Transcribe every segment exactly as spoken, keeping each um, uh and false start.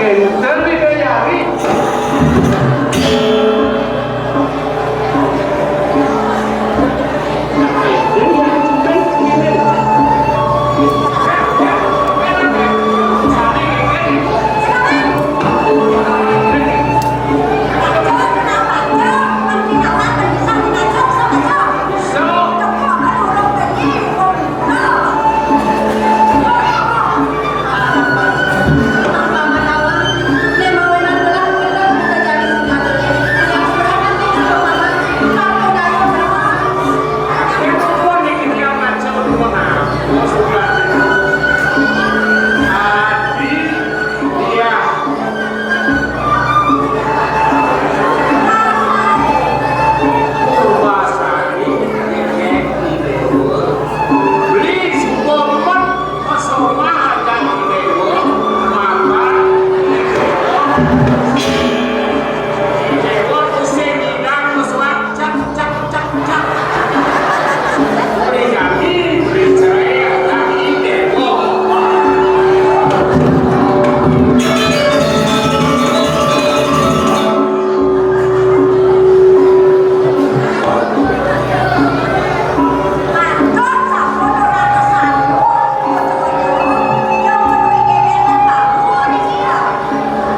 Enten Widayari.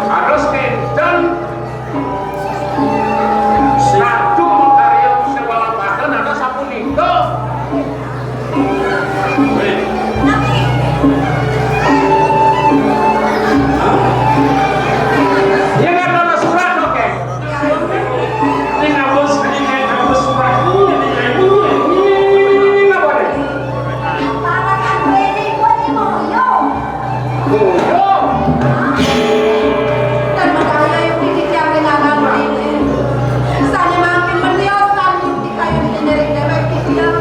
Harus enten. Satu karya sewalapaken ada sapunika. Hah? Ya kan, ada surat, oke. Ini ngapus, ini ngapus surat. Ini, ini, ini, ini, ini, ini, apa nih? Buyung. Tan medaya yukti titiang ring anak rene. Sane mangkin meniosan yukti kayun nyengering dewek titiang.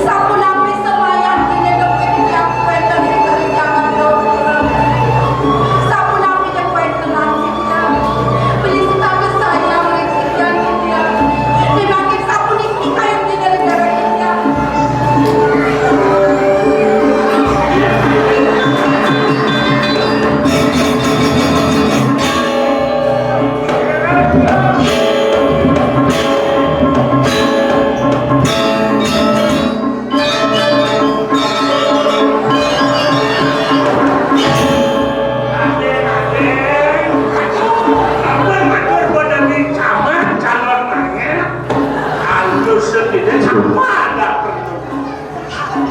Sapunapi sembahyang dene duk titiang wenten ring jagat Gapura. Sapunapi duk wentenan titiang. Beli sitaken sayang ring titiang titiang. Ning mangkin sapuniki kayun nyengering dewek titiang.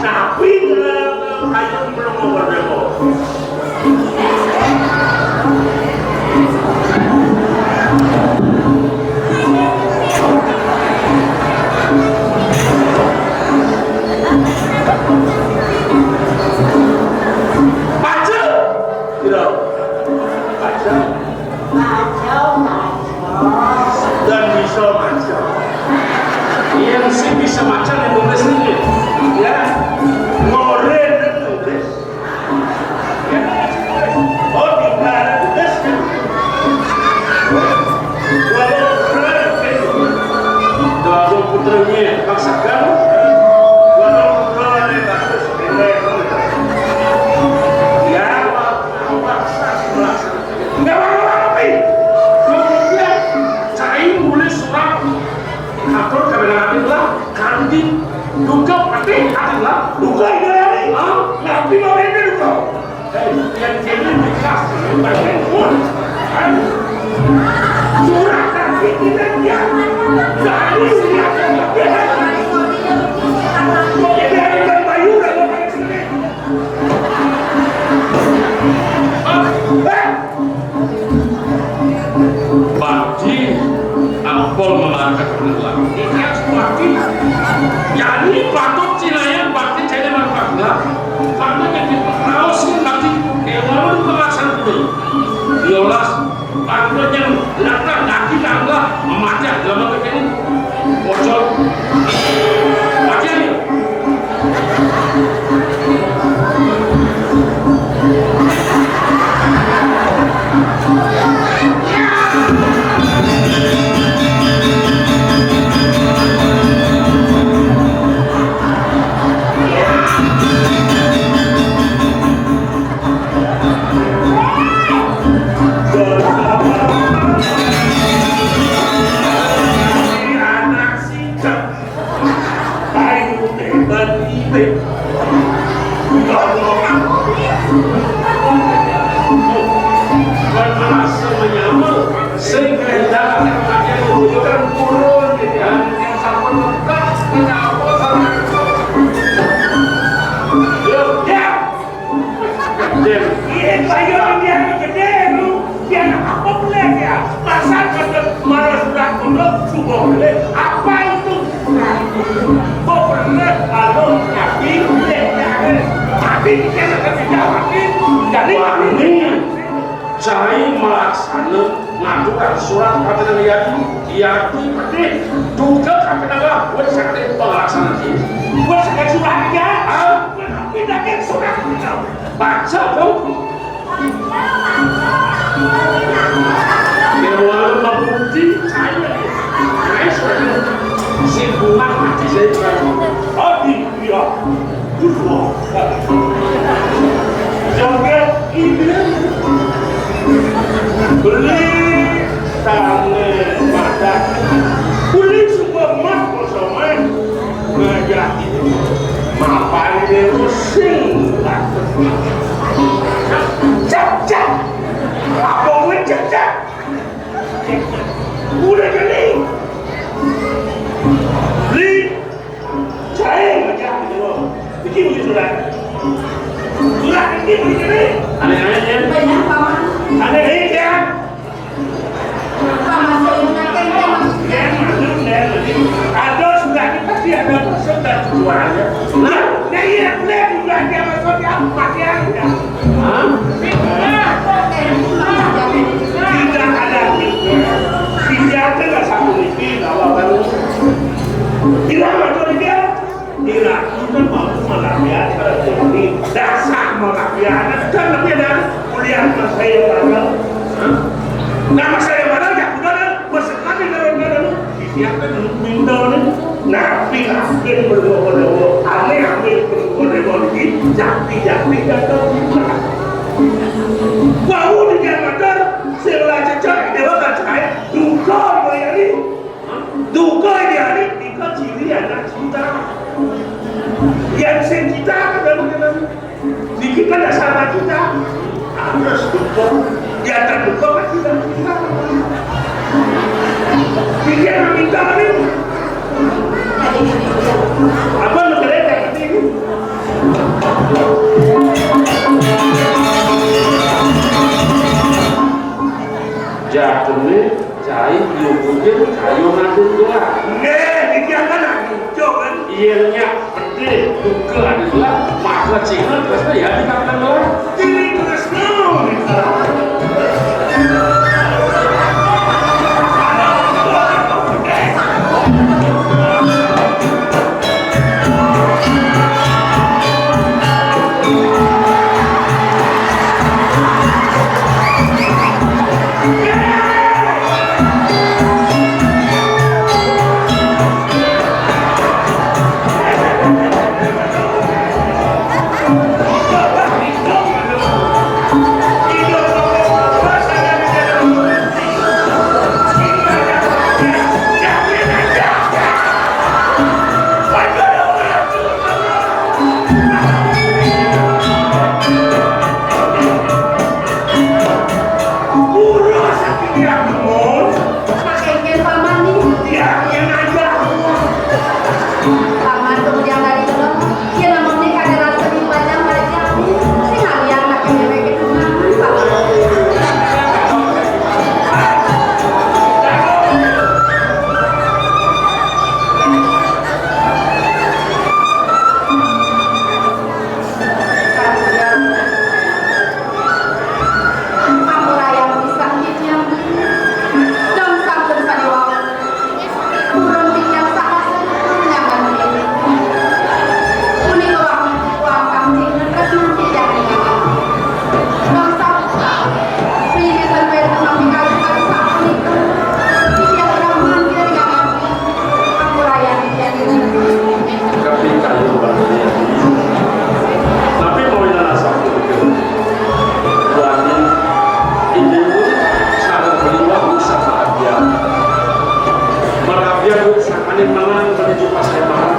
Napi kayun belum merdeka? Baca. Tidak. Baca. Dan bisa maca. Yang sing bisa maca yang nulis niki. Ya. Ngoren nulis. Ya. Oh, tinggal nulis. Walau putra, walau putranya paksakan. Walau putra, ya, paksa, paksa. Enggak apa-apa, Pi. Kemudian, cai nulis surat atur kabeneran adalah kanti duka pati adalah duka ini hari. Ah, napi mawene duka. Eh, yang kene nikah, bagian pun. Kan? Surat kanti tidak dia. Dari surat kanti. Jadi, dari bayu, dari sini. Bakti, ampun melarang kebenaran. Bakti. Jadi patut sinayan bakti jadi manfaatnya. Karena jadi raos bakti. Kayak mau di pengasan dulu. Yolas, karena yang datang lagi tambah memacah dalam kekini. Bocor. Sing kedah, yang turun, yang sampun lengkap, kenapa sampai, ya, ya. Iya, Pak Yo, dia gedé lu. Dia apa boleh dia? Masa kata malah sudah pondok, sudah boleh. Apa itu? Kok pernah kalau mati, dia jangan. Mati, dia akan dijawabin. Jadi, wani, cai melaksana ngaturang surat kapinang yadi, yadi pedih, duka kapinang lah, wis sakit pelaksana. Wis sakit surat ya? Ah? Pindahin surat. Baca dong. Dewa Bangkuti, saya. Saya sudah si bunga mati saya. Oh, iya. Joget ini beli tane madak, beli sumber emas kosongan, ngajak mapan dia pusing. Cek, cek. Apa gue cek, cek? Udah jadi. Beli Cai aja gitu loh. Bikin beli surat. Surat ini beli ini. Aneh-aneh ya. Banyak, Paman. Aneh ya. Paman, saya ingatkan, ya, maksudnya. Ya, maksudnya, maksudnya. Ada surat ini pasti ada maksud dan tujuannya. Nah, nah, iya, boleh juga dia maksudnya apa pakai aja. Hah? Tidak ada. Tidak ada satu ini, kalau baru bilang atau dia, tidak, itu mau malah biasa. Dasar malah biasa. Kan tapi ada kuliah mas saya mana? Hah? Nama saya mana? Ya, udah, udah. Masuk lagi dalam dalam. Siapa yang minta ni? Nabi Amin berdoa-doa. Aneh Amin berdoa-doa. Jati-jati kata. Wau di Jakarta, sebelah cecak, dia bakal cahaya. Duka dia ni. Duka dia ni, tiga ciri anak cinta. Yang sing cinta kan dalam dalam. Niki kan dasar kita. Harus dukung. Ya, terbuka kan kita. Pikir minta ni. Apa negara yang ini? Jatuh ni. Cai, yuk, mungkin kayu ngadun doang. Nggih, iki kan lucu kan. Iya, nya, pedih, duka ada doang. Maka Cina, terus ya, di kampung doang. Ini terus, no, nih, salah. Kula saking Yamun. Saking Paman niki. Tiang yen aja. Paman kemudian dari kula, yen namung ning kadhe rasa di panjang balik kami, sing ngalian makin dheweke tunangan, Paman. Ampurayang pisan titiang, Bli. Dong sampun sadiwau. Purun titiang saha sampun nyangan Bli. Punika wangkang cing netres nanti jangan nyangan. Dong sampun. Bli wénten wénten mangke kali-kali sapunika. Titiang urang mangke nyangan Bli. Ampurayang titiang. Tapi kayu batu. Tapi mau yang rasa pun buatnya ini pun sangat berliwat sama Abian. Maka Abian pun sangat menang menuju pasai malam.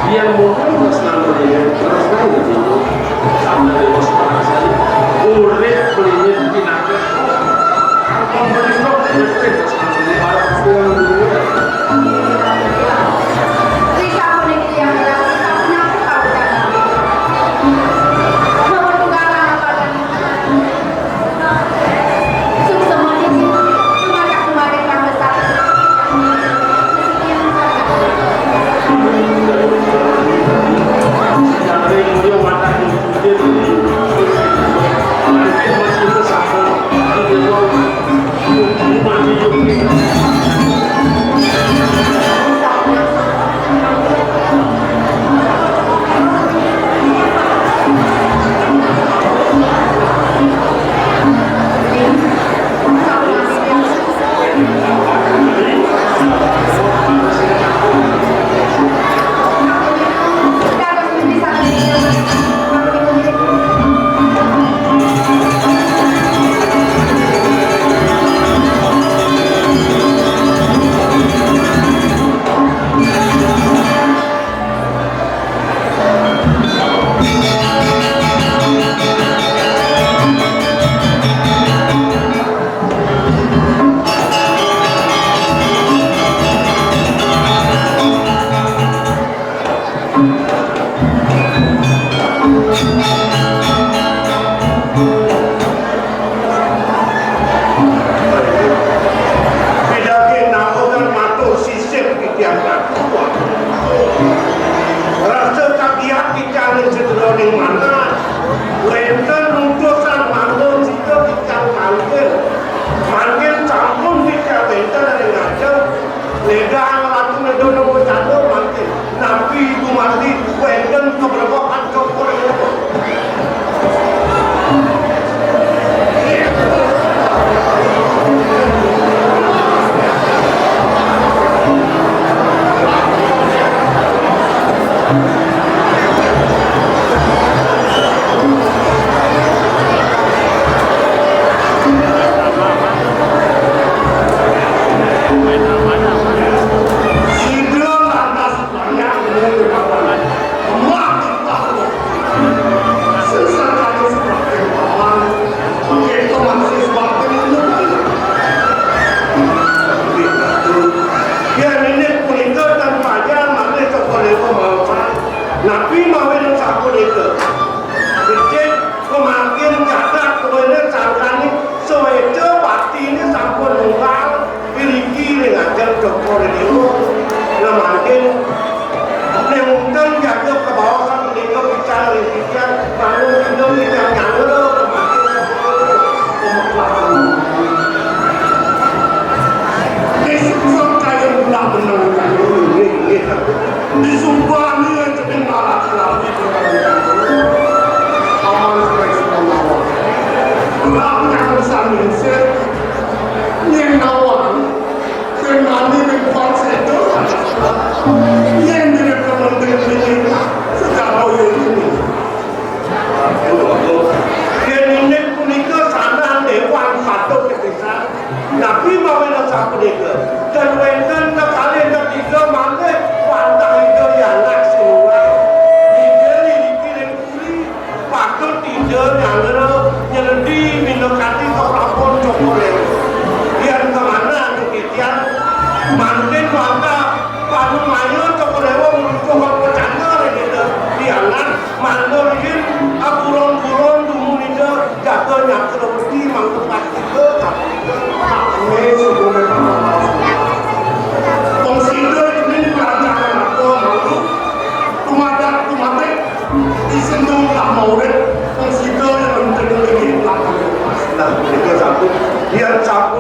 Dia mau terus nang berdiri, terus nang berdiri. Sampai di pos panas saya. Urip belinya pinakar. Apa beli kok?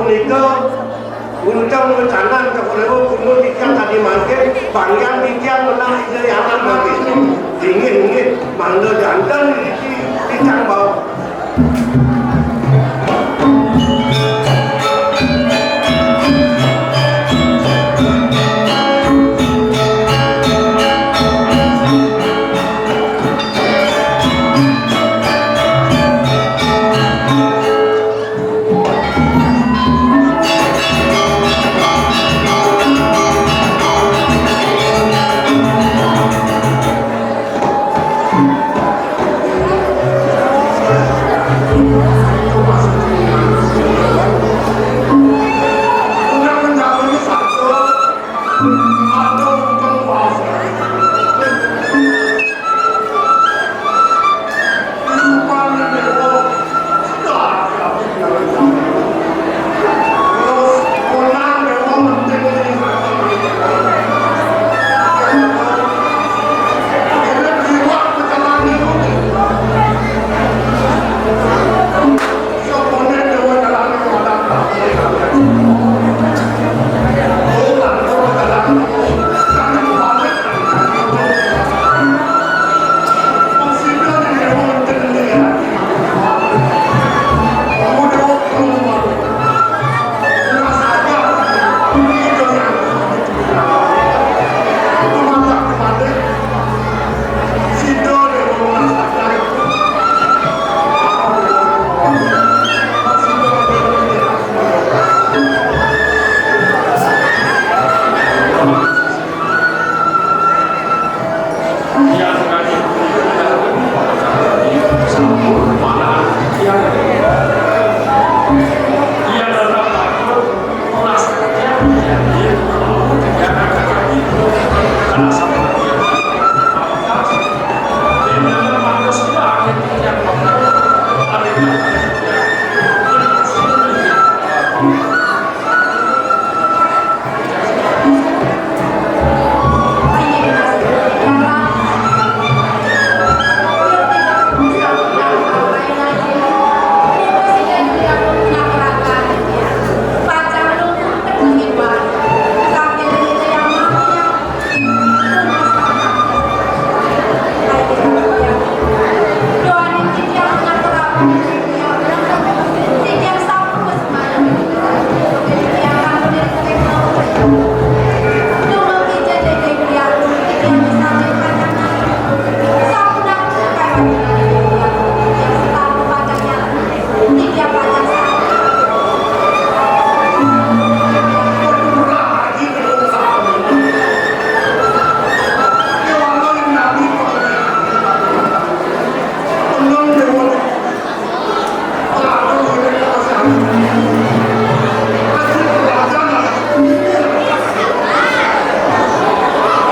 Punika unteng wecanan Cokor Dewa, kuno titiang tadi mangkin, banggian titiang ngenah Ida Hyang Anak mangkin. Inggih, inggih, mangda janten niki titiang baos.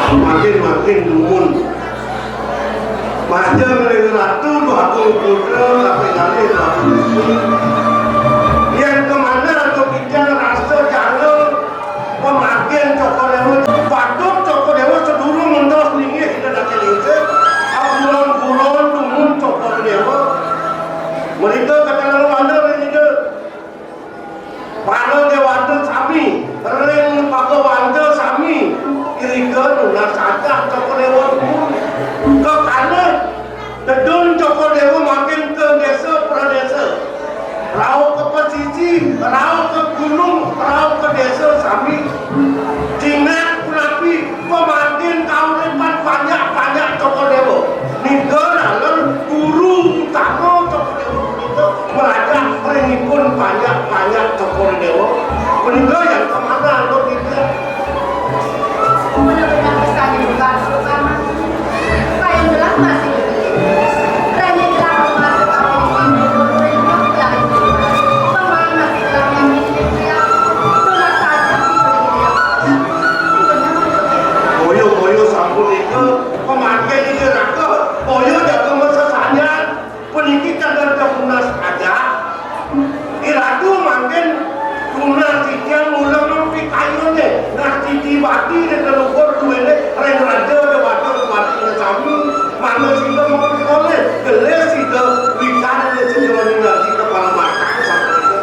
Makin-makin dumun. Majeng ring Ratu Déwa Agung Putra, kaping kalih Déwa Agung Gusti. Yén kemana Déwa Kijang rasa jangga, pamangkin Cokor Déwa, patut Cokor Déwa sadurung ngentos linggih Ida Dané Lingsir, aburon-buron dumun Cokor Déwa. Mrika katalem wanda ring Ida. Para déwata sami, ring Bhagawanta sami, irika nunas ajah Cokor Déwa dumun. Kakalih tedun Cokor Déwa mangkin ka désa pradésa. Rauh ka pasisi, rauh ka gunung, rauh ka désa sami. Jingat punapi pamangkin kauripan panjak-panjak Cokor Déwa. Nika taler guru utama Cokor Déwa punika, mlajah ring ipun panjak-panjak Cokor Déwa. Punika yang kemana lo kita. Benar-benar kesannya bukan utama. Saya jelas masih Boya-boya sapunika, pamangkin Ida Ratu, boya jaga masesayan, puniki taler nunas ajah. Iratu mangkin nunas titiang mula pikayuné, nah titi bati ring leluhur duéné, ring raja déwata bati sami, mangda sida mapikolih, gelis sida wikan ring sida ring sida palamartan sapunika.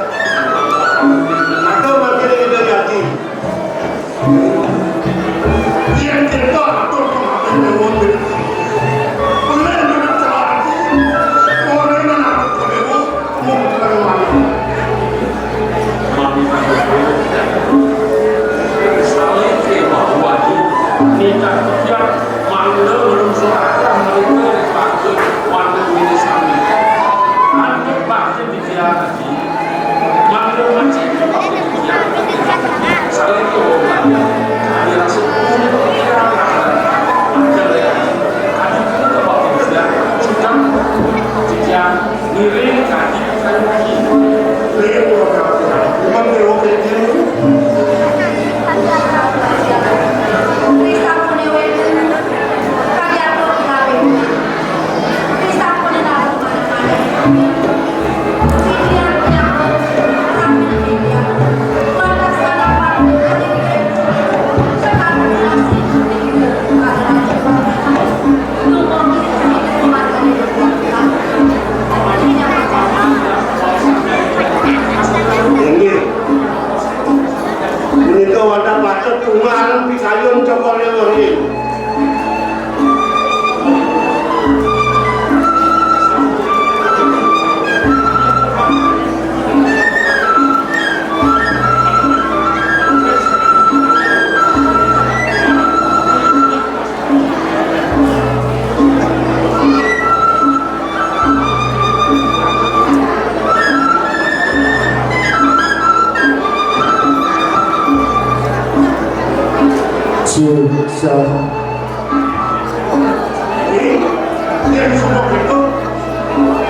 Yen sumpah beto,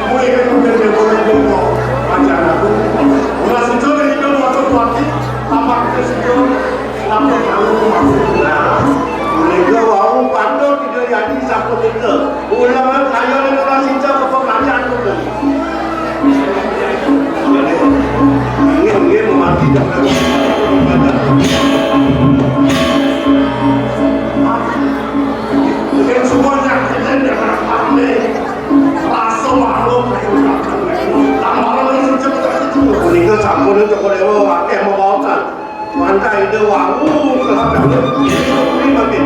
kowe iki kudu dadi wong aja aku. Ora sida yen itu waktu mati, apa kita sida lapor kalau mati. Nah, mereka wau patut tidak jadi sapu kita. Ulangan saya ini orang sida ke pengalian tu. Nggih, nggih, mati jangan. Mungkin semuanya kita jangan panik. Rasa malu. Tambah lagi sejak itu. Menika sampun cukup dewa, akeh mau makan. Mantap itu wangu kelapa. Ini makin.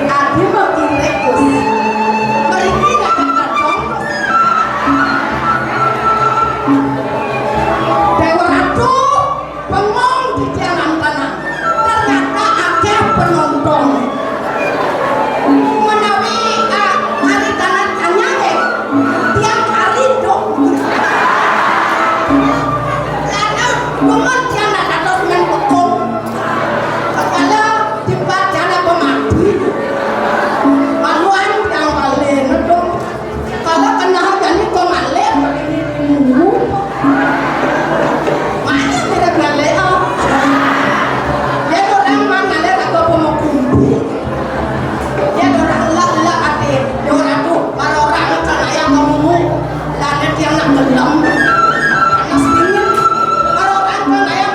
Adi mau kirik, Gus. Mriki nek kadang Dewa Ratu bengong di jalan tanah. Ternyata akeh penonton. Menawi, eh, hari tanah tanya, eh, tiap hari dong. Lalu bunga tiang nak dados men pekung. Kepala dibaca apa mati. Anuan yang paling dong. Kalau kena hujan ni kau ngalir. Mana tidak ngalir, ah. Dia orang mana ngalir aku apa mau kumpi. Dia orang elak-elak hati. Dia orang tu, para orang nak ayam kamu. Lah, dia nak gelem. Panas dingin. Para orang kan ayam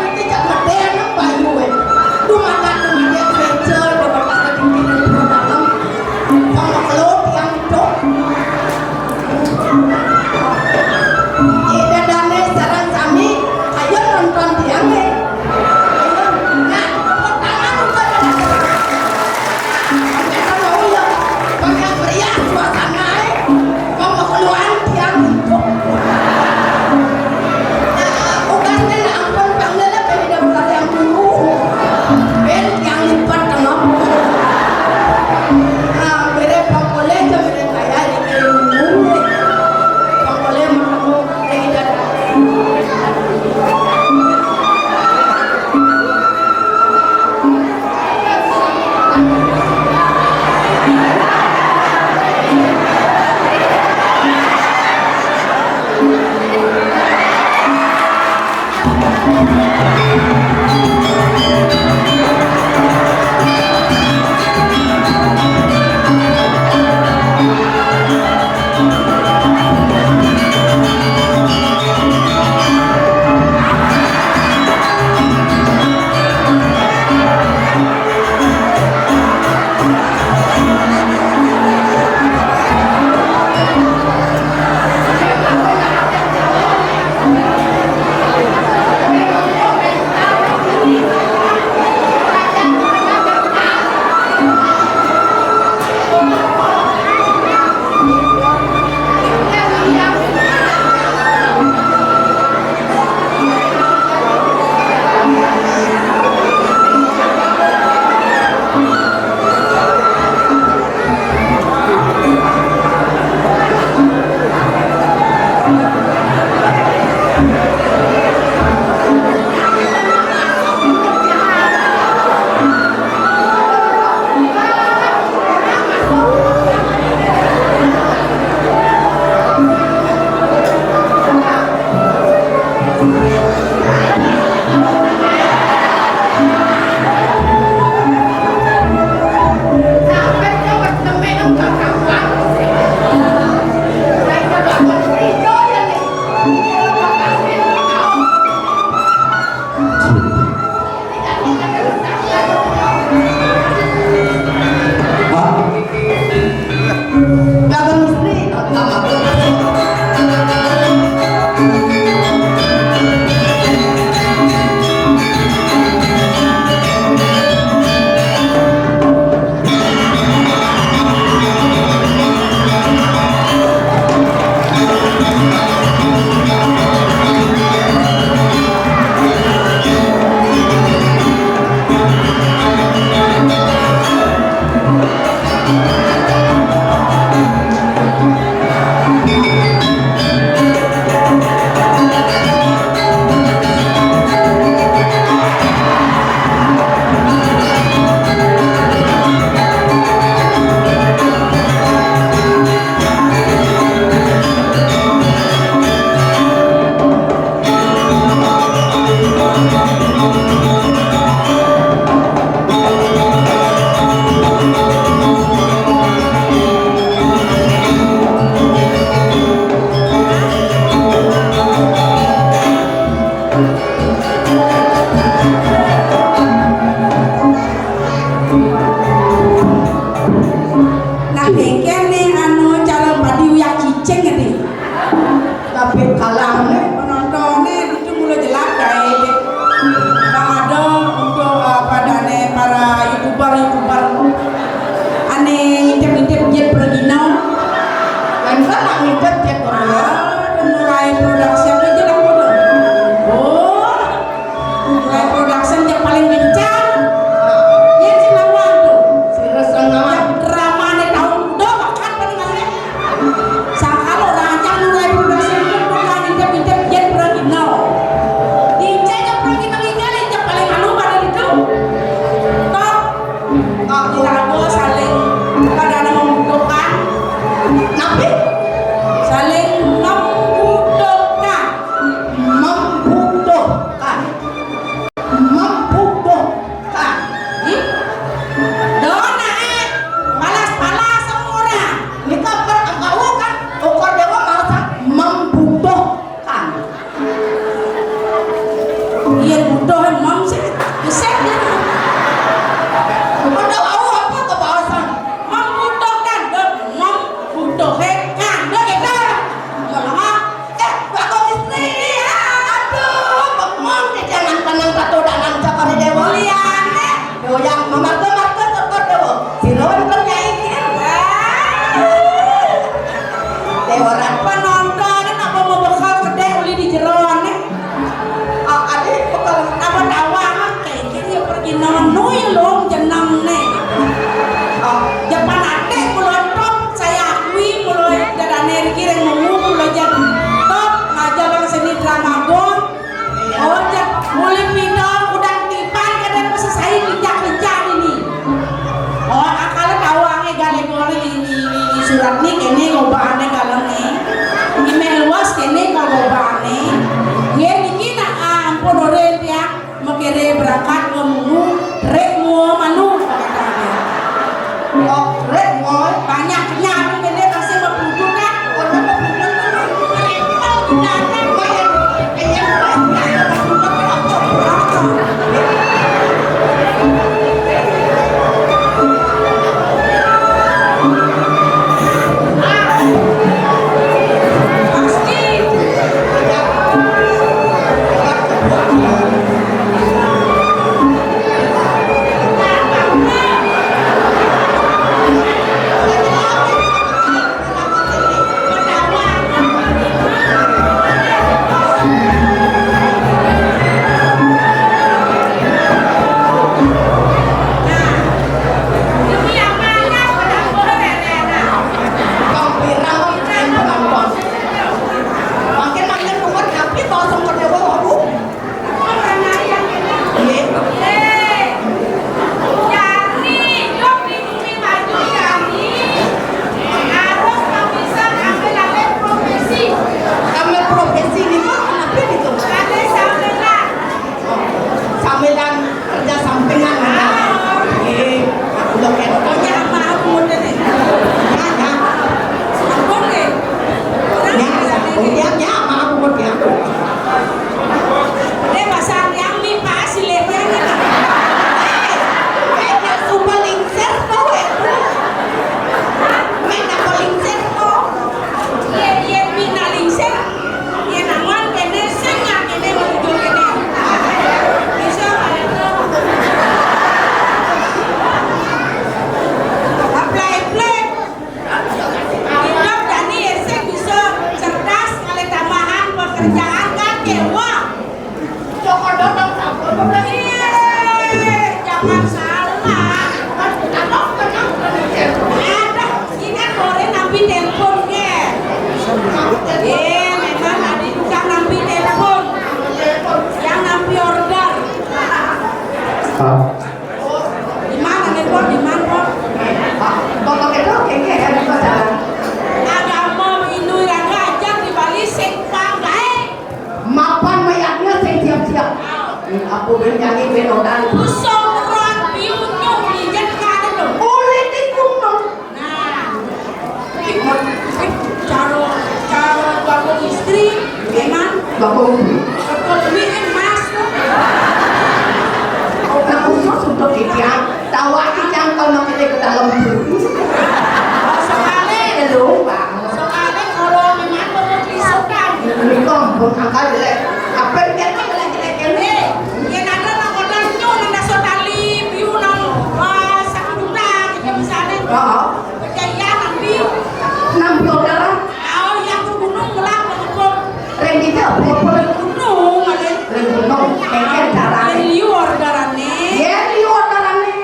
Kéné gobahané kalengé. Niki méh luas kéné kal gobahané. Nggih niki nak, ah, ampun oré tiang makéré berangkat ka Mulu, rék mua malu, kata dia. Oh, rék mua. Banyak nyari kéné masih berbunculan. Orang berbunculan. Rempel gudana. Ambil profesi ni pun kenapa gitu? Sambilan kerja sampingan ada. Eh, aku udah kayak pokoknya apa aku mau deh. Ya, ya. Ampun deh. Ya, ya, ya, apa aku mau dia? Deh, pasang yang mi pasi leh. Eh, yang sumpah lingser kau itu. Main apa lingser kau? Yén, yén pina lingser, yén aman kéné sing nggak kéné menuju kéné. Bisa kaya to. Aplai-plai. Hidup jani yén sing bisa cerdas, kalih tambahan pekerjaan kan kéweh. Iya, jangan salah. Ada, ini kan boleh nampi telepon, nggih. Iya, memang tadi tukang nampi telepon. Yang nampi order. Di mana, nih, Pon? Di mana, Pon? Bapak itu kayaknya ya, di pasaran. Agama Hindu yang ngajar di Bali sing panggaé. Mapan mayatnya sing siap-siap. Apa ben nyanyi ben odan. Usung ron piunyung injen kaden lho. Oleh di gunung. Nah. Cara, cara bakul istri, memang bakul istri. Bakul ini emas tuh. Nah, khusus untuk Ijang. Tawa Ijang kalau kita ke dalam bumi. Sekali. Belum, Pak. Soalnya kalau memang perlu diisukan. Ini kok, bukan angka jelek. Apa yang kita jelek-jelek ini? Yén ada nang modal nyuwun nang dasa tali, biu nang, ah, satu juta gitu misalnya. Heeh. Percaya nang biu. Nang biu dalam. Oh, yang ke gunung ngelak nang kebun. Reng gitu, apa? Gunung, ada. Reng gunung. Kayak cara. Liur darane. Ya, liur darane.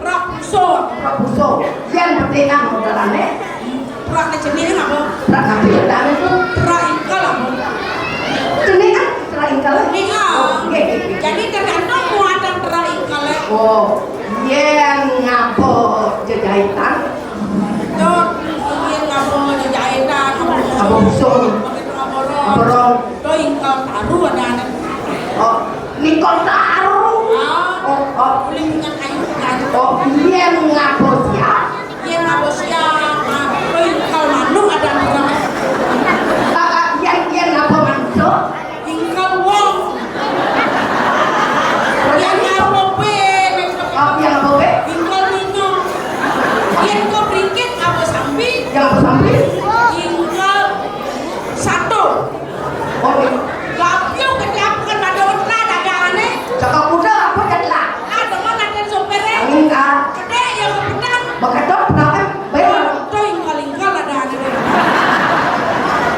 Prak puso. Prak puso. Yang penting kan modalane. Prak jenenge apa? Prak apa ya? Prak itu. Prak ingkal apa? Jenenge kan prak ingkal. Iya. Oh, nggih, nggih, nggih. Jadi tergantung muatan prak ingkal. Oh, yen ngapa jejahitan? Tuh, yen ngapa jejahitan, ngapa puso. Ngapa puso. Ngapa rong. Tuh ingkal taru ada. Oh. Nikon taruh. Ah, oh, oh. Boleh minyak kayu kan? Oh, iya, ngabos ya. Iya, ngabos ya. Ah, oh, kalau manuk ada minyak. Ah, ah, iya, iya, ngapa manuk? Ingkal wong. Iya, ngapa ben? Oh, iya, ngapa ben? Ingkal minyak. Iya, kok bringkit, ngapa sampi? Iya, ngapa sampi? Ingkal satu. Oh, iya. Gapyu ketiapukan pada otra dagangane. Cakap muda apa dah lah? Lah, teman ada sopere. Angin kah? Gede ya, benar. Bekedok berapa? Bayar. Tuh ingkal-ingkal ada ane.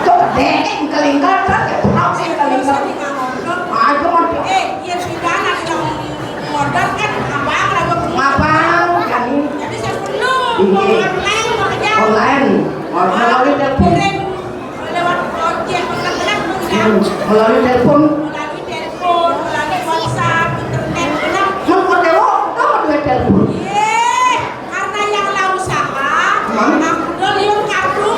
Tuh gede, ingkal-ingkal, terus ya, berapa sih ingkal-ingkal? Ah, itu mah. Eh, iya sudah, nanti yang modal kan abang lagi. Abang, kami. Jadi saya penuh. Iya. Online, makanya. Online. Oh, melalui telepon. Kirim. Lewat ojek, internet, hmm, melalui telepon. Melalui telepon, melalui WhatsApp, internet, benar. Mun kowe dewe, utawa duwe telepon? Yeh, karena yang lah usaha, hmm, aku udah liur kartu,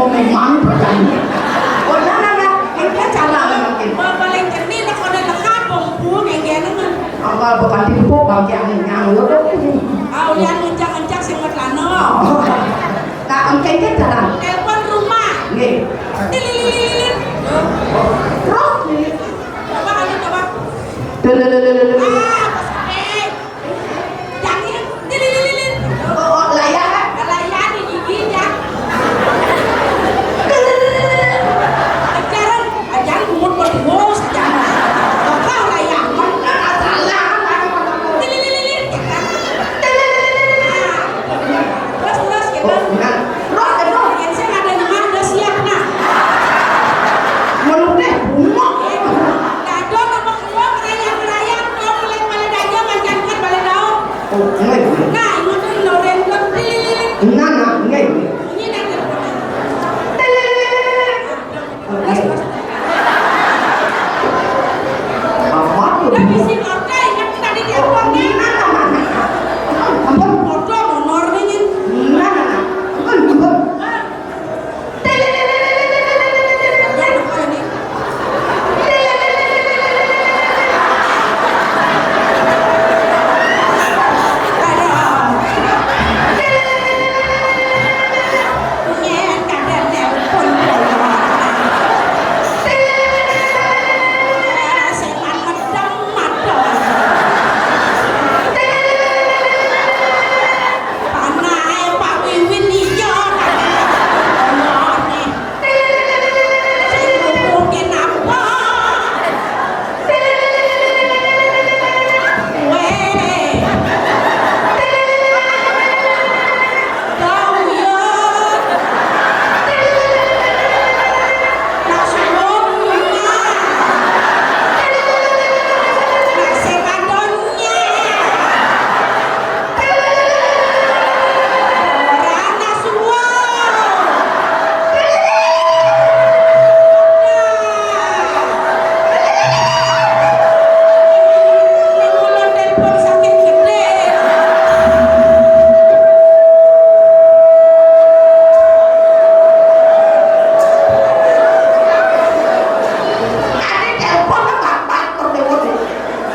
Memang berani. Oh, nah, nah, nah. Engké cara mungkin. Paling keni nak kena lekat bumbu ngengge nang. Awal bukan tipu bagi yang nyang lho. Ah, ulian ngencang-ngencang sing metlano. Oh. Nah, engké cara. Telepon rumah. Nggih. Tililililil. Terus, coba kali coba. Tililililil. Ah, pas pakai. Jangan, lilin, lilin. Oh, oh, layar, kan? Layar di gigi, ya. Ajaran, ajaran bungut berdua, ajaran. Apa layar? Mana salah, mana ketemu? Lilin, lilin, lilin. Terus, terus, gitu. Oh, nah. Terus, gitu. Yang saya ada nama, udah siap, nah. Menurutnya, bungut. Dado nomor dua, merayap-merayap, kalau paling, paling dado, mancankan paling daun. Oh, nggih, nggih. Nah, ngoten lho, ren, ren, lilin. Nah, nah, nggih, nggih. Bunyi dah, ren. Lilin. Apa tuh? Lah, bisi kota, ingat tadi di apa, nih? Nah, nah, nah, nah. Ampun. Kota nomor nih. Nah, nah, nah. Ampun, ampun. Panahe Pak Wiwin iya, tapi ana aneh. Sing ngomongke napa? Weh. Dong, yo. Nak suwun, Mas. Nak sing wadon, nyeh.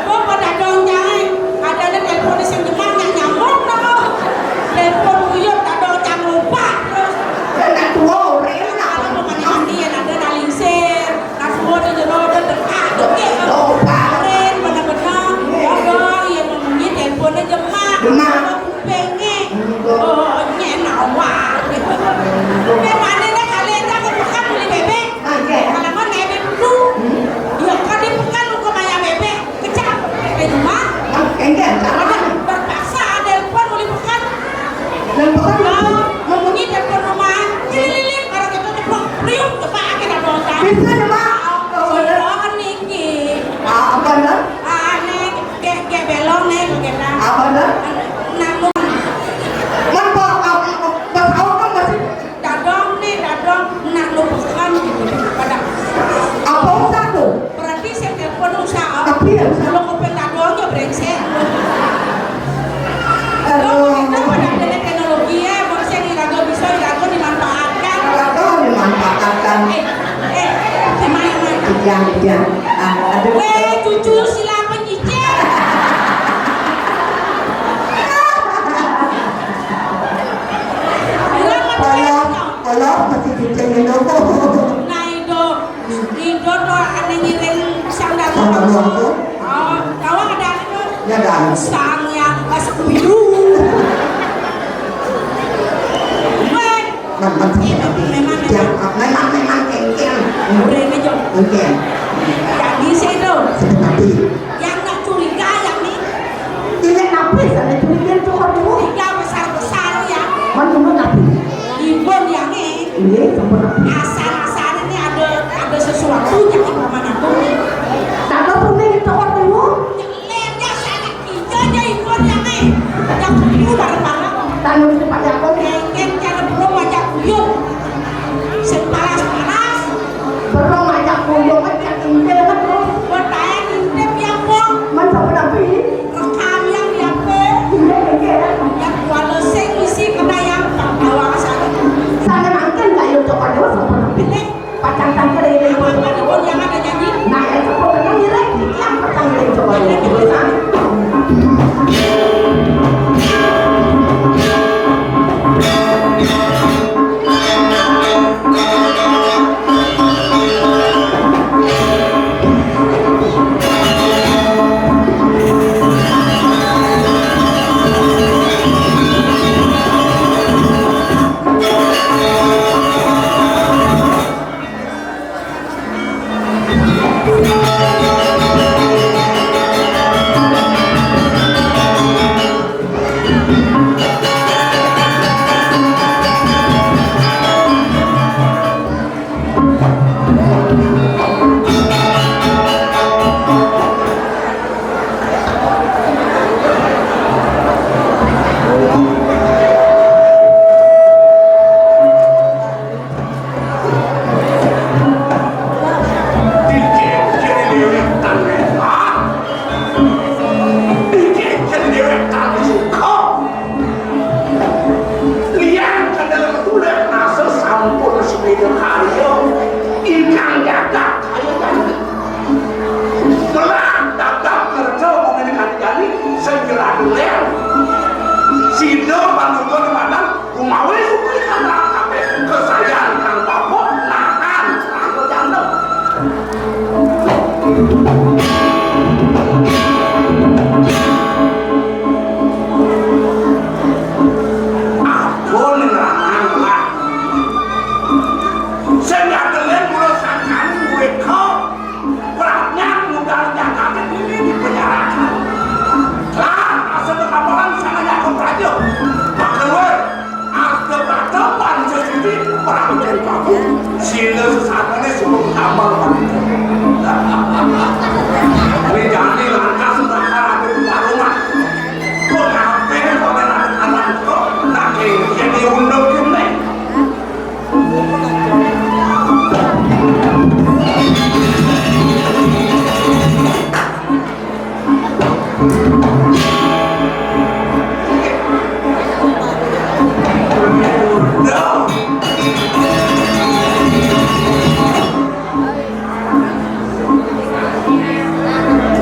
Apa pada dong, Cai? Adane telepon sing jemak nyak nyambung to. Telepon uyut tak dong cang lupa terus. Kan tak tua orang nak. Apa mana mandi ya, ada nak lingsir, nak semua di jero ada dekat, oke. Lupa. Keren, bener-bener. Ya, ya, yang ngomongnya teleponnya jemak. Jemak. Apa kupingnya? Oh, nyen awak. Memangnya dah kalian dah ke pekan beli bebek? Oke. Kalau mau naik bebek dulu. Hmm. Ya, kan di pekan lu ke maya bebek. Kecap, eh, rumah. Nah, enggak, enggak. Terpaksa ada telepon, boleh bukan? Telepon? Oh, ngomongin telepon rumah. Cilililin, kalau kita ceplok, priuk, coba aja dah, Bang. Bisa, coba. Oh, oh, bener. Cilililin niki. Ah, apa, bener? Ah, nih, ge-, ge belong nih, kita. Apa, bener? Namun. Man, Pak, ah, ah, ah, Mas Awang kan masih Dadong nih, dadong nak lupakan gitu. Pada apa usah tuh? Berarti saya telepon usah. Tapi ya usah. Kalau kuping dadongnya brengsek. Aduh. Kita pada ada teknologi ya, mau saya dirago bisa, dirago dimanfaatkan. Dirago dimanfaatkan. Eh, eh, gimana, gimana? Iya, iya. Ah, aduh. Weh, cucu, silakan nyicip. Bilang, Mas, Kalau, kalau masih cucing itu. Nah, itu. Itu tuh ane ngiring sandal. Sandal lu aku? Oh, tahu ada anu? Ya, ada anu. Sang yang pas kuyu. Weh. Man, man, tapi, memang, ya, memang, memang kengkeng. Udah ini, Jo. Oke. Yang di situ. Seperti. Yang nak curiga, yang ni. Ini apa sana curiga tu, kau tu? Tiga besar-besar, ya. Man, mana apa? Ibun yang ni. Iya, sampun. Asal-asal ini ada, ada sesuatu yang paman aku ni. Tak ada pun ni kita orang tu. Yang lain dia sana kita je ibun yang ni. Yang tu barang-barang. Tanu itu payah pun. Yang, yang cara belum ajak kuyung. Sepalas-palas. Belum ajak kuyung kan, yang indah kan terus. Bertanya indah dia pun. Man, siapa nak pergi? Rekam yang diapa? Iya, iya, iya. Yang kuala sing isi kena yang tak bawa sana. Sana makan kayu coklat. Ayo, ingkang jagat, ayo janji. Belah dagang kerja pemilik jani, segera dulen. Sida panutur padang, umawi sukri kang kabeh. Kesayan kang papa, nahan, ayo janji. Ampun, ngerangan, Pak. Sing ngandelin kula sangkan weka prajna modal jagate dene dipenjarakan. Lah, asa kekapalan sananya ke praja. Maka luar, asta prajna pancasila prabu dan prabu. Sila sesatune suruh kamal pancasila. Rijane lantas bakal ada rumah. Kok ngapain kok enak anak kok? Nah, kayak diundang gini.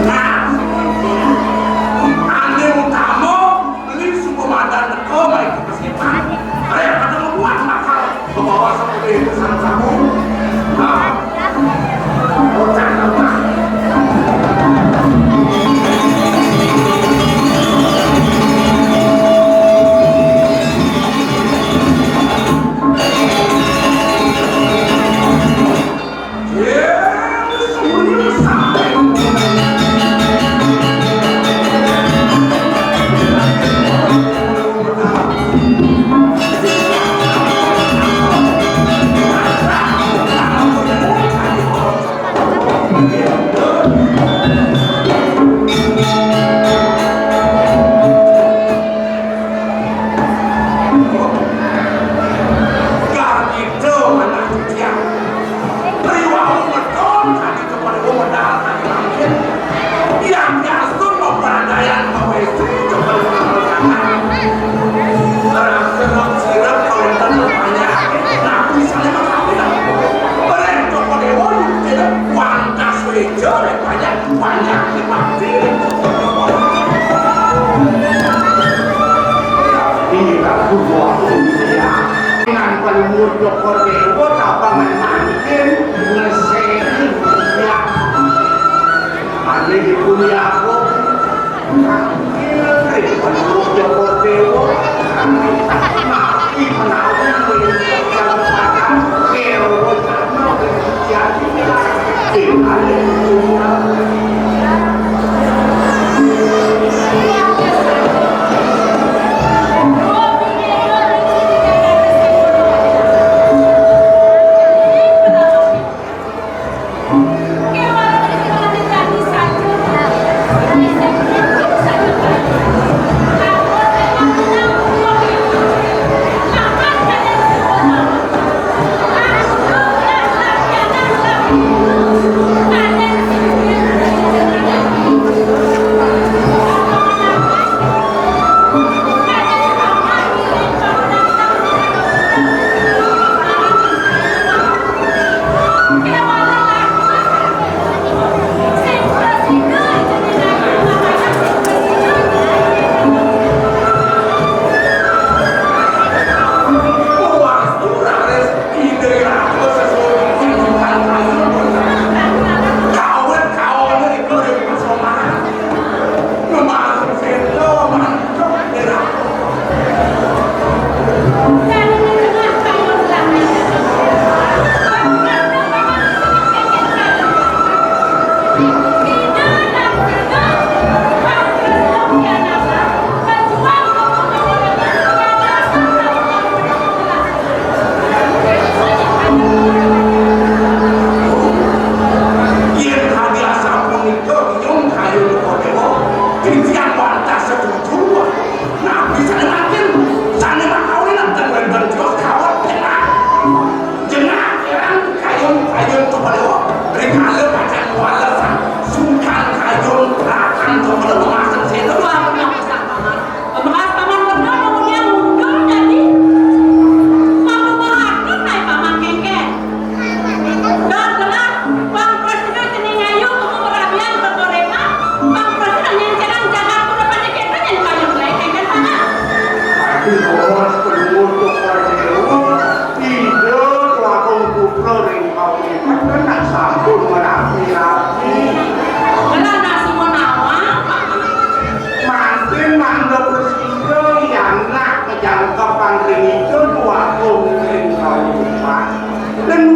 Nah, ane utama beli suku madan neko baik. Ayo, ada membuat nakal, membawa seperti itu sama kamu. Nah, bocah apa? Kang Ida manah titiang. Riwau medal kadi kepada medal kadi mangkin. Yang biasa pemberdayaan pawestri kepada masyarakat. Rasa sirap kawéntenan panyakit, napi sané makapidan. Bareng Cokor Déwa yuktina wantah suéja rék panyakit, panyakit mati. Ira kudu aku ya. Nang paling muda Cokor Déwa, tapang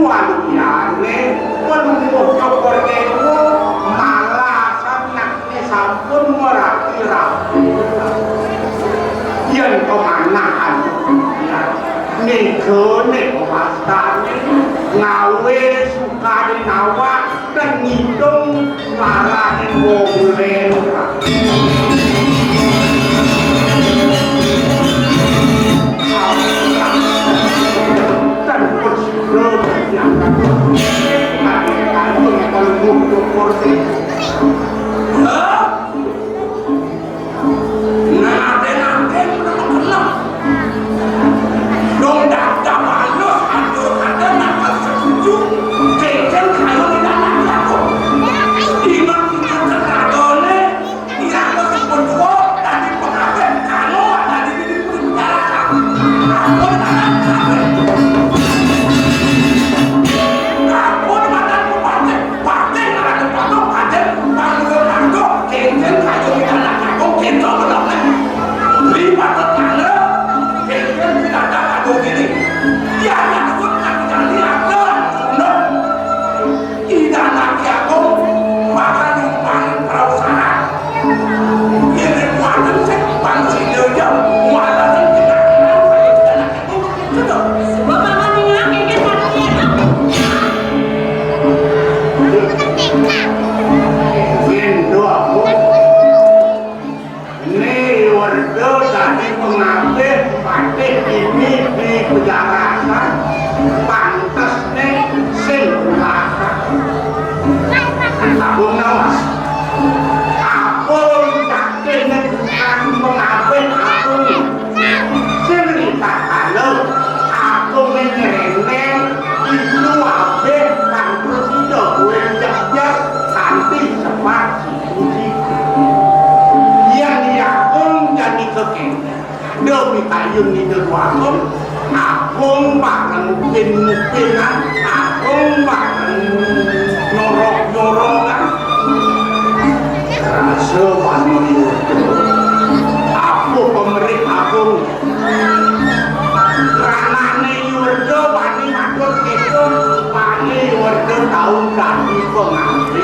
Panuliyane Palungguh Cokor Dewa malah sanakne sampun meraki rapi. Yen pemanahan negane kewastane ngawe sukane awak dan ngidung larane wong lentah. Dan Ida Naki Agung bakal numpahin prau sarat. Yen wonten sing bangsi donya, wonten sing pinangan kaya Ida Naki Agung. Betul. Sebab paman ningak engken manusia itu. Yen do aku. Ni Werda dadi pengabih patih ini di pejarasan, pantesne sing pungkasan. Agung nawas. Apa cacing tukang pengabih agung? Sing ritakana agung ngrene iku abih kang prasida kowe jajal kanthi sepat Yen Agung jani kekengken, demi kayun Ida Agung, Agung bareng mupin-mupinan, Agung bareng nyorok-nyorokan. Rasa panuwun. Apa pemerik Agung? Ranane Yurda wani matur kidul, wani Yurda tau dadi pengabdi.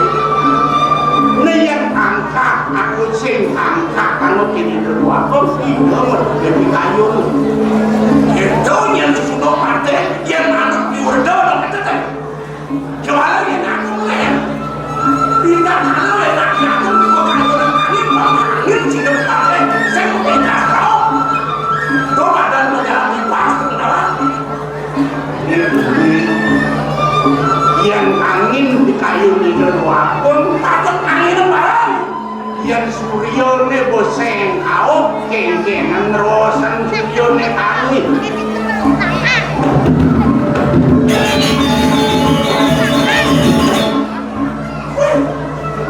Nek yen angkat, aku sing angkat, anu kene keluarga, sehingga merdeka kayu. Itu yang sesudah partai, yang manut Yurda, nang kata. Juara yen aku mulai. Bintang halo yen aku, aku buka orang angin, bang angin, sing depan, sing pindah kau. Tuh badan menjalani pas, kenalan. Yen angin di kayu ini luapun, takut angin barang. Yen suryane boseng kaup, kengkengan rosen suryane tangi.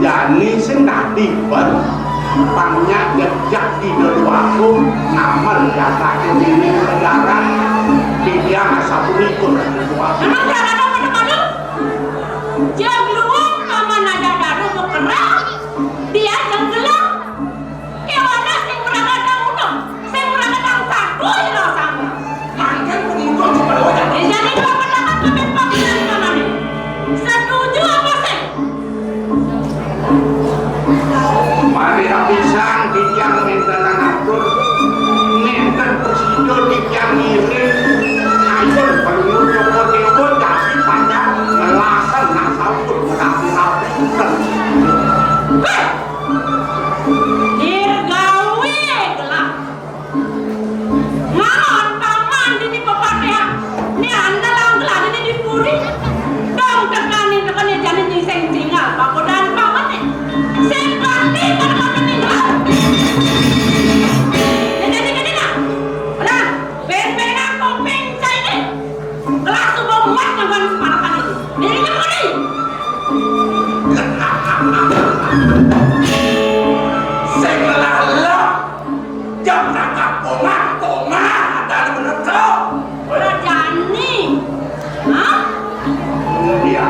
Jani sing dadi ber, pangnya jejak di deluaku, namen jagate dene negara, titiang asapuniku. Emang berapa pada-pada? Jam luwung paman aja dalu mau kerah, dia jam gelap. Kewana sing ora kadang untung, sing ora kadang saku ira sama. Mangken pemuda coba wajar. Dijani dua pendapat kabeh paminan kamane. Setuju apa sih? Mari rapisan titiang nenten atur, nenten prasida titiang ngiring. Ayo, perlu Joko Dewa dadi panjang ngelasan nang sampun rapi-rapi. Heh! Dirgawe gelap. Ngalon paman dini pepatehan. Ni anda lawan gelap dini di puri. Dong tekani tekani jani nyiseng tinggal. Pakodan paman ni. Sing pasti pada paman tinggal. Jadi jadi nak. Lah, ben-benan kopeng saya ni. Kelas tu mau muat dengan separakan itu. Dirinya pergi. Sing lelah-lelah, jam tangkap omah, omah, ada bener tu. Ora jani. Hah? Iya.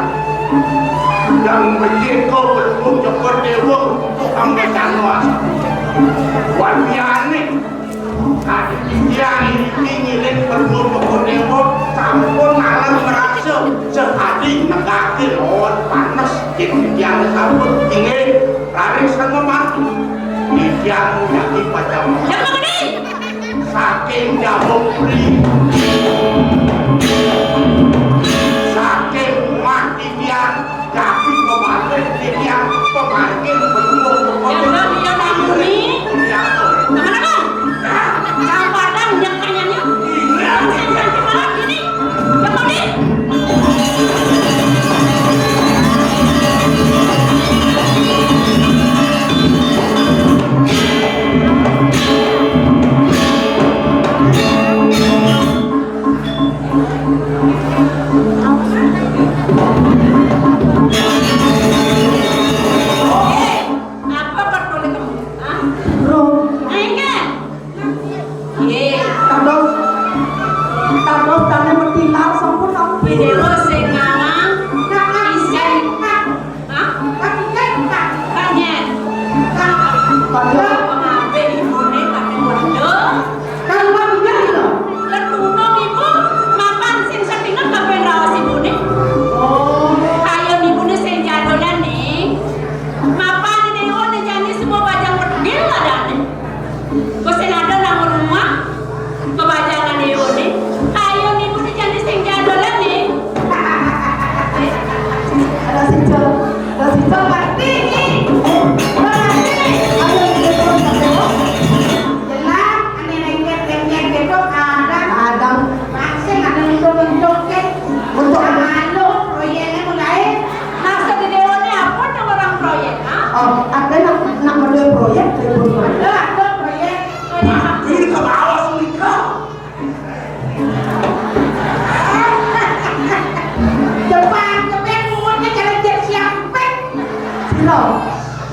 Yang bencin kau bertemu Cokor Dewa untuk hamba Januas. Wan biane. Kadhi tiyang ngiring perlu Cokor Dewa sampun malam merasa sehat Lawan panes, yen titiang sampun inggih raris ngematu. Titiang nyaki pacang. Siapa gede? Saking Jawa Pri. Saking Mati Tiang, Japi Pemantri Tiang, Pemantri Pendukung. Yang dia namuni. Kemana kau? Kau padang yang kayaknya. Iya. Yang kemarin ini. Yang tadi. Apa perlu kamu? Hah? Bro. Enggak. Ye. Tados, tados dane metilar sampun. Ide lo sing ngawang. Isen. Hah? Kanyet. Kanyet. Pengabe ibune kate waduh. Kan waduh lho. Letungkong ibu, mapan sing setinget kapen raos ibune. Oh. Ayo ibune sing jadolan nih. Mapan ini one jani semua bajang pedil adane. Wis ada nang rumah, kebajangan ibune. Ayo ibune jani sing jadolan nih. Ada sing jol, ada sing jol. Berarti ini, berarti ini. Ayo, kita terus, Mas Dewa. Jelas, ane lengket-lengket gitu, ada. Ada. Langsung ada untuk-untuk, kan. Untuk apa? Anu, proyeknya mulai. Masa di dewane apa nang orang proyek, ha? Oh, ada nak, nak model proyek, telepon. Ada, ada proyek. Proyek apa? Ini ke bawah, Sulika. Depan, depan, mulutnya jalan-jalan siampet. Sino.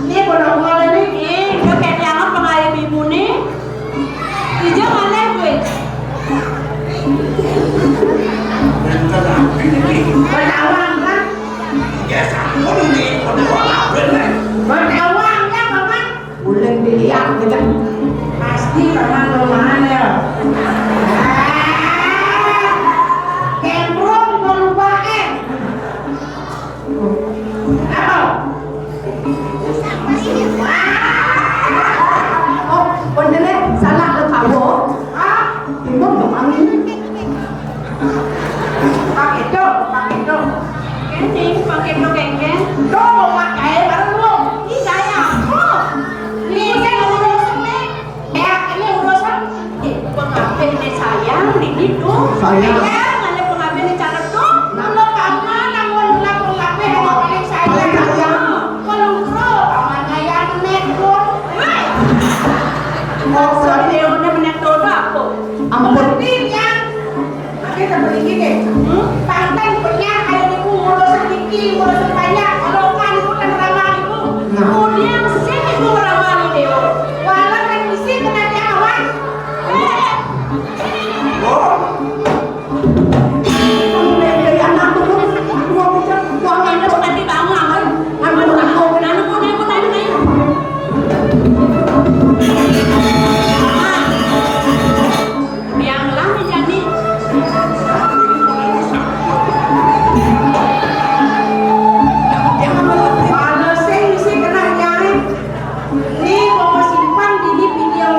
Ini bodoh mulai nih. Eh, dia kayak dianggap pengalih ibu nih. Ijo ngalih kowe. Bertawang, kan? Ya, sampun ini, bertawang, kan? Bertawang, ya, Paman. Uleng dilihat, gitu. Pasti Paman kelemahan, ya. Ah, kemprong, mau lupa, eh. Oh, bener, salah lekawo. Hah? Timun kok angin. Pak Kedo, Pak Kedo. Kencing, Pak Kedo kengkeng. Tuh, mau pakai bareng lu. Ih, saya apa? Ini kan urusan nih. Ya, ini urusan. Eh, pengabe ini sayang, ini tuh. Sayang. Sayang, ada pengabe ini cakep tuh. Nah. Kalau kamu namun bilang pengabe yang paling sayang. Paling sayang. Kalau bro, paman ayah menek pun. Hei. Oh, sorry. Dia udah menek tuh apa? Ampun. Penting ya. Oke, tak boleh gini. Hmm? Tangkan punya ayo ibu ngurus sedikit, ngurus banyak. Kalau kan itu kan ramah ibu. Nah. Kemudian sini ibu ramah ibu. Walau kan mesti kena dia awas. Mana sing isi kena nyai? Nih, mau simpan di, di video.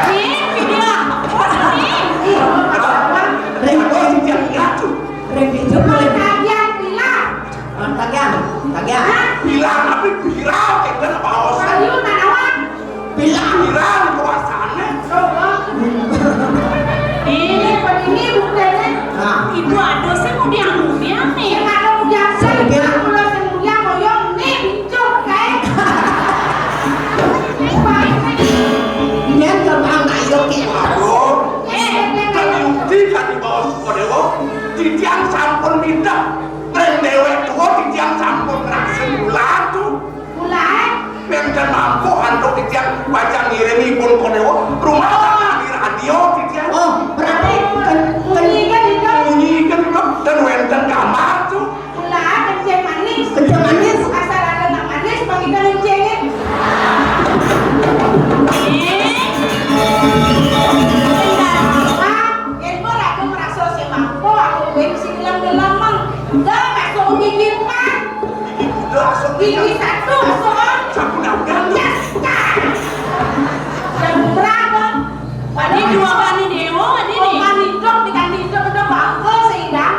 Nih, video apa sih? Nih, mau pasangan. Rengko sing jam ngacu. Rengko itu paling tagihan, bilang. Ah, tagihan, tagihan. Hah? Bilang, tapi viral, kayak gimana, Pak Os? Ayo, tanaman. Bilang. Viral, kuasanya. Coba. Ini, ini bukannya. Nah. Ibu, aduh, saya mau diambil nih. Saya nggak mau diambil. Saya mau diambil. Saya mau diambil. Nih, Cuk, eh. Yen kok tak yo ki. Waduh. Eh, eh, eh, eh. Terbukti kan di bawah Sukodewo, titiang sampun nitah. Ring dewek tua, titiang sampun ngrasin ulah tuh. Ulah? Yen mampu antuk titiang pacang ngiringi pun Kodewo, rumah tangga di radio titiang. Oh, berarti kan, kan munyi kan itu? Munyi kan itu, dan wenten gambar tuh. Ulah kencing manis. Kencing manis. Asal ada nak manis, bagi kita kencingin. Eh? Wah, ilmu aku merasa si mampu, aku gue mesti gelam-gelam, Mang. Dah, masuk gigi empat. Gigi satu, masuk. Sampun dah. Yes, dah. Jam berapa? Tadi dua kali dewa, tadi nih. Kok kan hidup, diganti hidup, udah bangkrut sih, dah.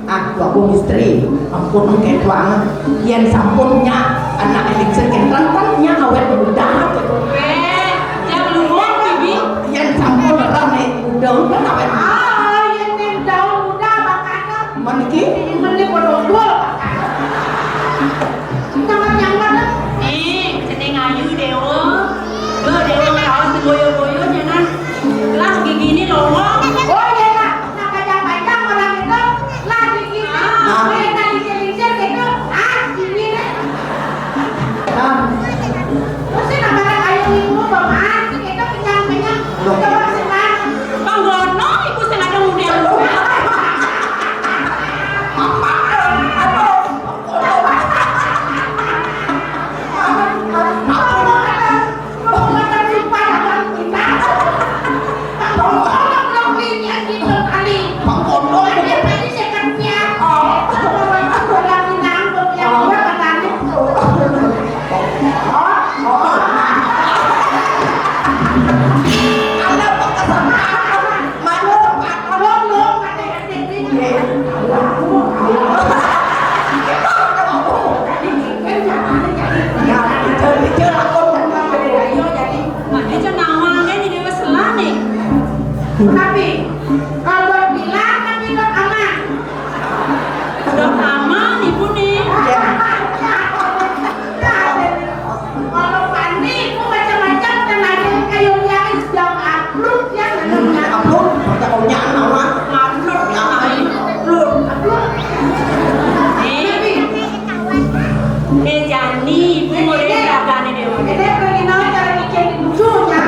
Ah, aku istri, ampun, engke tuang. Yen sampun nyak anak eliksir kentang, kan nyak awet muda, gitu. Eh, jam luwung, Bibi. Yen sampun rame udeng, kan awet muda. Ah, yen daun muda, makanya. Meniki? Mending bodong dua, makanya. Jangan yang mana? Nih, jeneng ayu, Dewa. Duh, Dewa, ngeraos boyo-boyo, jangan. Lah, gigi ini lowong. Oh, iya, Kak. Nah, panjang-panjang orang itu, lah, gigi. Ah. Nah, yang tadi lincir-lincir gitu, ah, gigi deh. Nah. Terus sih, nah, barang ayu ibu, Bang, ah, gitu, kenyang-kenyang. Loh. Coba sih, Bang. Bang Gono, ibu sengaja muda. Apa? Aduh. Nah, ijo nawange nyidhi wis selane. Tapi, kalau bilang, tapi dok aman. Dok aman, Ibu nih. Kalau Fani, itu macam-macam, dan ada kayu liarin, sedang apluk, ya, namanya. Apluk, macam punya nama. Apluk, ya, apluk. Apluk. Eh, eh, jani, Ibu mulai beragane dhewe. Ini pergi naik cara bikin cucunya.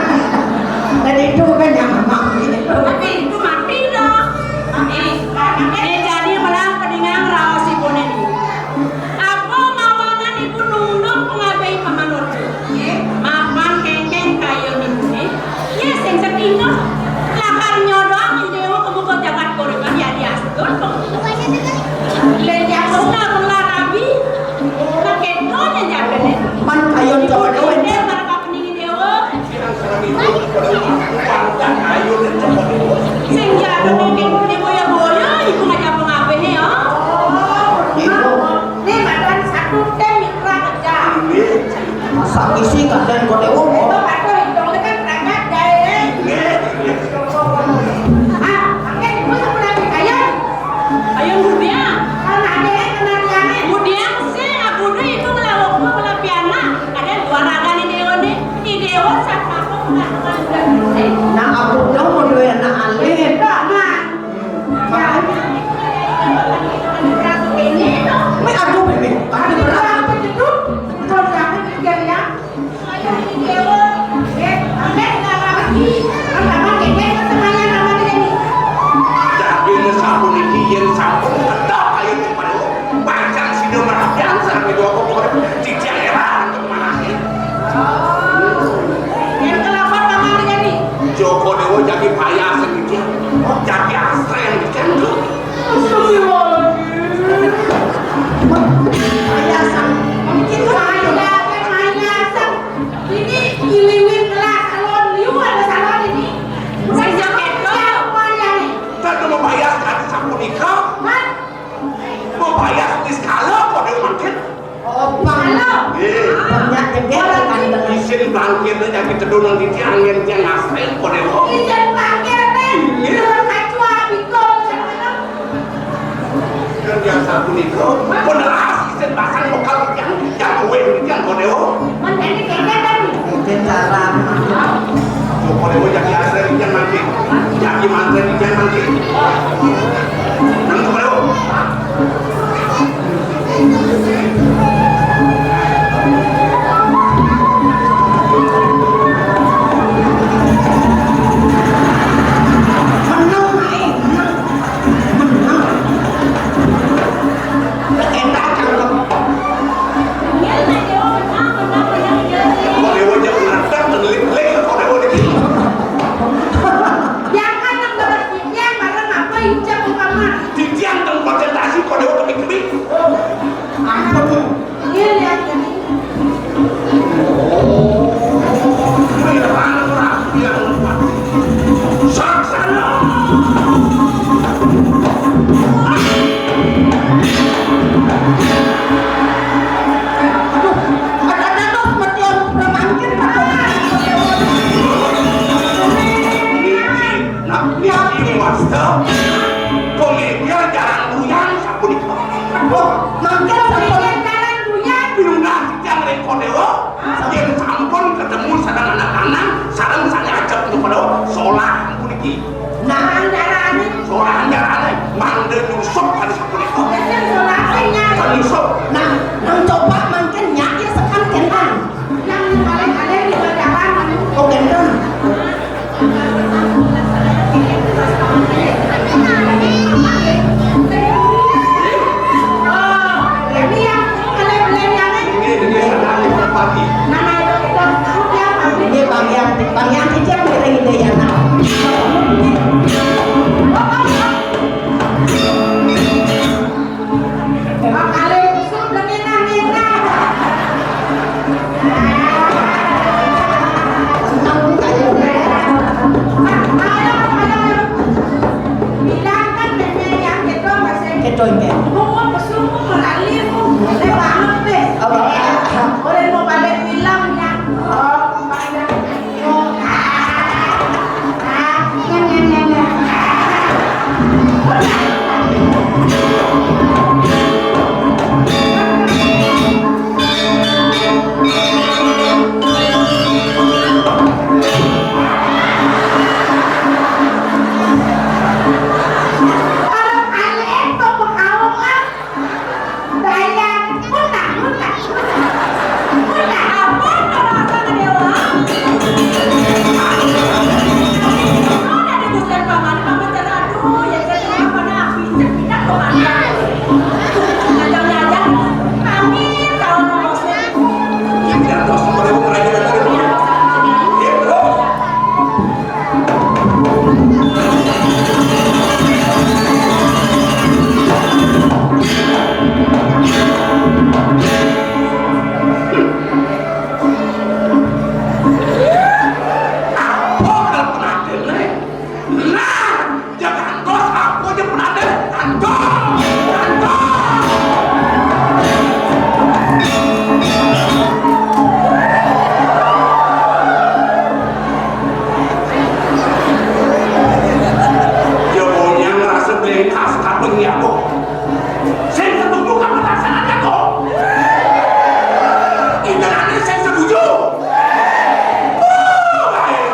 Dan itu kan yang mama ini. Tapi itu mati dong. Eh, eh, jani, melang peningang raos Ibu nih. Apa mawanan ibu nundung pengabehi pamanurja? Nggih. Mapan kengkeng kayun ibune. Ya sing sedina lakar nyodhong dewa kemuka jagat Purba ya diastur. Lan diastur kula rabi. Kakento nyen jagane. Man kayun coba dewa. Inde para kapening dewa. Sing jatuh ning kene boya-boya iku ngajak pengabehe ya. Ini makan satu tem mitra kerja. Sakisi kadang kode wong. Itu patuh hidungnya kan berangkat dari. Ah, pakai ibu sebelah kayu. Ayo mudia. Kan ada yang kena tiangnya. Mudia sih, aku dulu itu melawan gua melapiana. Ada dua raga nih dewa nih. Nah, aku dong mau duwe anak alit. Mek aku bebek, aku berat. Tapi sampun iki yen sampun ketok ayo cuma pancen sida merapian sampe dua kok. Cicing heran. Yen kelapat kamane jani? Joko Dewa jagi payasan iki. Jagi asren iki. Astagfirullahaladzim. Payasan. Iki payasan, payasan. Ini iliwin kelas salon liu ada salon ini. Saya joget lo. Siapa yang? Kan mau payas kan sapunika. Hah? Mau payas di skala kode makin. Opang. Halo. Nggih. Banyak jegel kan tengah. Isin bangkit nyaki tedunan di tiang yen tiang asring kode lo. Isin bangkit nih. Nggih. Kacua bikol. Kan yang sapunika, peneras isin pasang lokal tiang, yang kue tiang kode lo. Mending kene kan. Mungkin cara. Kode lo yang asring tiang mangke. Yang manten tiang mangke. Nang kode lo. Jangan nang balas titiang, barang apa injak umpama. Titiang teng konsentrasi kode Ampun. Iya, lihat ini. Saksana. Aduh, ada-ada tuh, mati orang pramangkin, Pak. Nah, ya, ini wasta. Komedia jarang buyang, sapunika. Oh, mangkin sampun. Jarang buyang. Pinunas titiang ring Kodewa, yen sampun ketemu sareng anak lanang, sareng sane ajeng ring Kodewa, solah puniki. Nah, carane. Solah carane, mangda nyusup kali sapunika. Yen solah sing nyari. Nyusup. Nah, nang coba mangkin nyak ya sekan kentan. Nang kalih-kalih di Banjaran. Oh, kentan. Nggih, nggih, Bang Yang, Bang Yang titiang ngiring Ida Yana. Kalih kusum lengenang-ngenang. Ayo, ayo, ayo. Bilangkan nenek yang gitu, Mas. Gitu, nggih. Bunga pesung, bunga lali, bunga banget deh. Apa? Orang mau balik bilang, ya. Oh, banyak. Bayar. Muntah, muntah. Muntah. Ampun, kalau Abang Dewa. Udah digusain Paman, Paman jalan. Aduh, ya, jadi apa, nah, pindah, pindah ke mana? Ngajak-ngajak. Amin, kalau mau ngomong. Ya, tidak terus, mau ngomong aja, kan? Ya, terus. Nah, ya kantos, aku aja pernah deh. Kantos, kantos. Ya, maunya ngerasa bengkas, kapan ya, kok? Sing setuju kapan laksananya, kok? Kita nanti sing setuju. Uh, baik.